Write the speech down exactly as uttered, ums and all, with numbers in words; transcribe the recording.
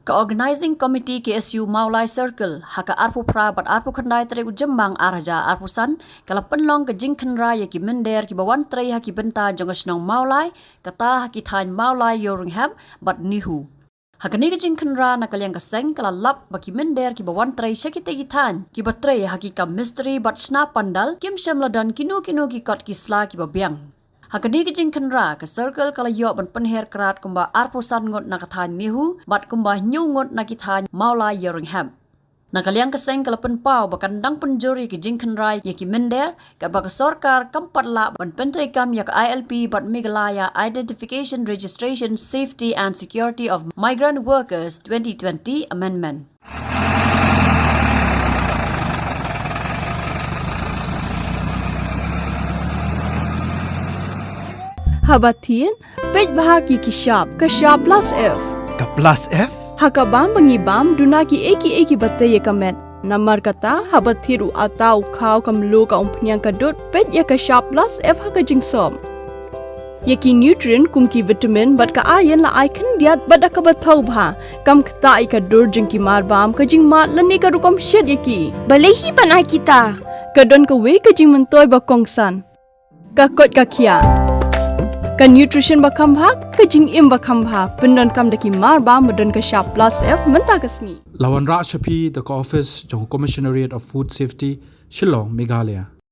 Ka Organising Committee K S U Mawlai Circle, ha ka arphew phra bad arphew khyndai tarik u Jymmang ar hajar arphew san, ka la pynlong ka jingkhynra ïa ki mynder kiba wan trei ha ki bynta jong ka shnong Mawlai, kata ha ki thaiñ Mawlai, Ïewrynghep bad NEHU. Ha kane ka jingkhynra na ka liang ka seng ka la lap ba ki mynder kiba wan trei sha kitei ki thaiñ, kiba trei ha ki kam mistri bad shna pandal, kim shym la don kino kino ki kot ki sla kiba biang. Ha kane ka jingkhynra, ka circle ka la ïoh ban pynher krad kumba arphew san ngut na ka thaiñ NEHU, bad kumba hynñiew ngut na ki thaiñ Mawlai, Ïewrynghep. Na ka liang ka seng ka la pynpaw ba kan dang pynjur ïa ki jingkhynra ïa ki mynder, katba ka sorkar kam pat lah ban pyntreikam ïa ka I L P bad Meghalaya Identification, Registration, Safety and Security of Migrant Workers twenty twenty Amendment. Haba thied, peit bha ïa ki shap, ka shap plus F. Ka plus F? Ha ka bam ba ngi bam, duna kiei kiei kiba tei ïa ka met. Namar kata, haba thied u atta, u khaw, ka mluh, ka umphniang, ka dud, peit ïa ka shap plus F ha ka jingsop. Ïa ki nutrient kum ki vitamin bad ka iron la ai khyndiat bad da kaba thaw bha. Kam ktah ïa ka dur jong ki marbam, ka jingmad lane ka rukom shet ïa ki. Balei hi ban ai kita? Ka don kawei ka jingmyntoi ba kongsan. Ka koit ka khiah. Ka nutrition ba kham bha, ka jingim ba kham bha. Pyndonkam da ki marbam ba don ka shap plus F mynta ka sngi. La wanrah sha phi da ka office jong Commissionariat of Food Safety, Shillong, Meghalaya.